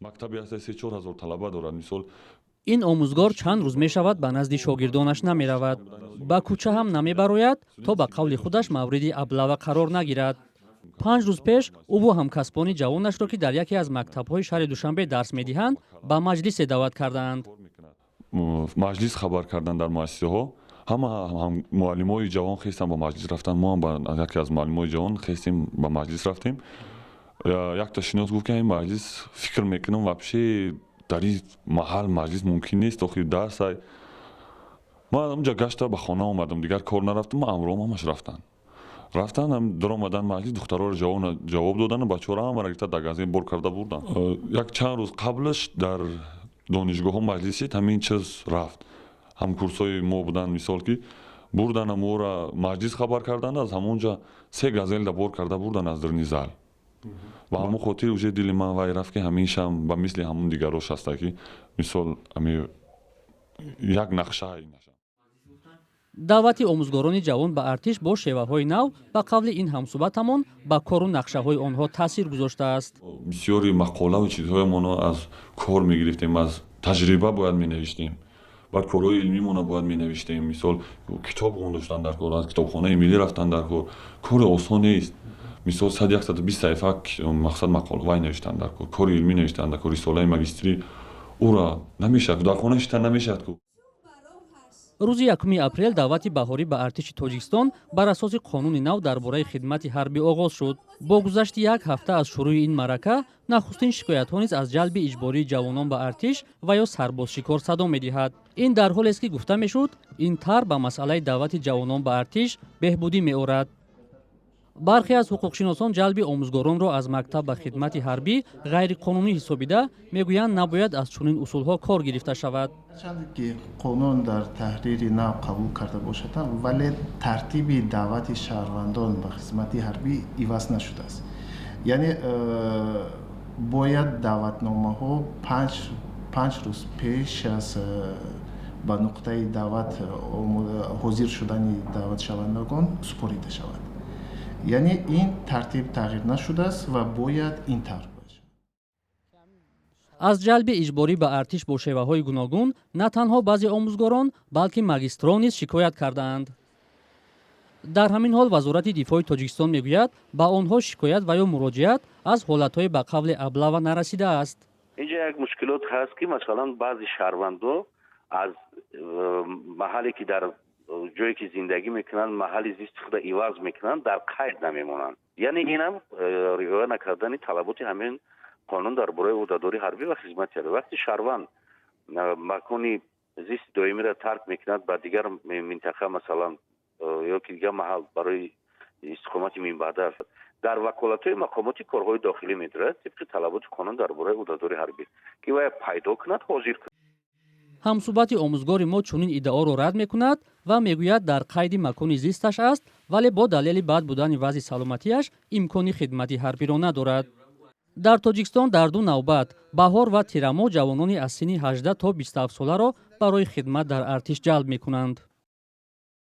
Мактаби ҳаста, 3-4 ҳазор талаба дорад, мисол. Ин омӯзгор чанд рӯз мешавад, ба назди шогирдонаш намеравад, ба кӯча ҳам намебарояд, то ба қавли худаш мавриди облава қарор нагирад. 5 рӯз пеш ӯву ҳамкасбони ҷавонашро, ки дар яке аз мактабҳои шаҳри Душанбе дарс медиҳанд, ба маҷлисе даъват кардаанд. Маҷлис хабар карданд дар муассисаҳо. Ҳама муаллимои ҷавон хестанд, ба маҷлис рафтанд. Мо ҳам ба яке аз муаллимои ҷавон хестем, ба маҷлис рафтем. Якта шинос гуфт, ки ин маҷлис, фикр мекунам, вообще дар ин маҳал маҷлис мумкин нест, охи дарсай. Ман онҷа гашта ба хона омадам, дигар кор нарафтам. Амром ҳамаш рафтанд, даромадан маҷлис, духтароро ҷавоб додану бачаҳоро ҳамаро гирифта, дар газел бор карда бурданд. Як чанд рӯз қаблаш дар донишгоҳҳо маҷлис шид, ҳамин чиз рафт. Ҳамкурсҳои мо буданд, мисол, ки бурдан амора маҷлис хабар карданд, аз ҳамонҷа се газелда бор карда бурдан аз даруни зал. Ба ҳамон хотир уже дили ман вай рафт, ки ҳаминшам ба мисли ҳамон дигарош ҳаста, ки мисол ами як нақша. Даъвати омӯзгорони ҷавон ба артиш бо шеваҳои нав, ба қавли ин ҳамсӯҳбатамон, ба кору нақшаҳои онҳо таъсир гузоштааст. Бисёри мақолаву чизҳоямонро аз кор мегирифтем, аз таҷриба бояд менавиштем, баъд корҳои илмимонро бояд менавиштем. Мисол, китоб доштан дар кор, аз китобхонаи миллӣ рафтан дар кор. Кори осон нест. Мисол, 100, 120 саҳифа, мақсад, мақола вай навиштан дар кор, кори илмӣ навиштан дар кор, рисолаи магистрӣ. Ура намешавад, дар хона шиштан намешавад ку. Рӯзи 1 апрел даъвати баҳорӣ ба артиши Тоҷикистон бар асоси қонуни нав дар бораи хидмати ҳарбӣ оғоз шуд. Бо гузашти як ҳафта аз шурӯи ин маърака, нахустин шикоятҳо низ аз ҷалби иҷбории ҷавонон ба артиш ва ё сарбозшикор садо медиҳад. Ин дар ҳолест, ки гуфта мешуд, ин тарҳ ба масъалаи даъвати ҷавонон ба артиш беҳбудӣ меорад. Бархе аз ҳуқуқшиносон ҷалби омӯзгоронро аз мактаб ба хидмати ҳарбӣ ғайриқонунӣ ҳисобида, мегӯянд, набояд аз чунин усулҳо кор гирифта шавад. Чанде ки қонун дар таҳрири нав қабул карда бошад, вале тартиби даъвати шаҳрвандон ба хизмати ҳарбӣ иваз нашудааст. Яъне бояд даъватномаҳо 5 рӯз пеш аз ба нуқтаи даъват ҳозир шудани даъватшавандагон супорида шавад. Яъне ин тартиб тағйир нашудааст ва бояд ин тавр бошад. Аз ҷалби иҷборӣ ба артиш бо шеваҳои гуногун на танҳо баъзе омӯзгорон, балки магистрон низ шикоят кардаанд. Дар ҳамин ҳол Вазорати дифои Тоҷикистон мегӯяд, ба онҳо шикоят ва ё муроҷиат аз ҳолатҳои ба қавли облава нарасидааст. Инҷа як мушкилот ҳаст, ки масалан баъзе шаҳрвандо аз маҳалле ки дар ҷое ки зиндагӣ мекунанд, маҳалли зисти худа иваз мекунанд, дар қайд намемонанд. Яъне инам риоя накардани талаботи ҳамин қонун дар бораи ӯҳдадории ҳарбӣ ва хизмати ҳарбӣ. Вақти шаҳрванд макони зисти доимиро тарк мекунад, ба дигар минтақа, масалан, ё ки дигар маҳал барои истиқомати минбаъда, дар ваколатҳои мақомоти корҳои дохилӣ медорад, тибқи талаботи қонун дар бораи ӯҳдадории ҳарбӣ, ки вая пайдо кунад, ҳозир кунад. Ҳамсӯҳбати омӯзгори мо чунин иддаоро рад мекунад ва мегӯяд, дар қайди макони зисташ аст, вале бо далели бад будани вазъи саломатиаш имкони хидмати ҳарбиро надорад. Дар Тоҷикистон дар ду навбат, баҳор ва тирамоҳ, ҷавонони аз синни 18 то 27 соларо барои хидмат дар артиш ҷалб мекунанд.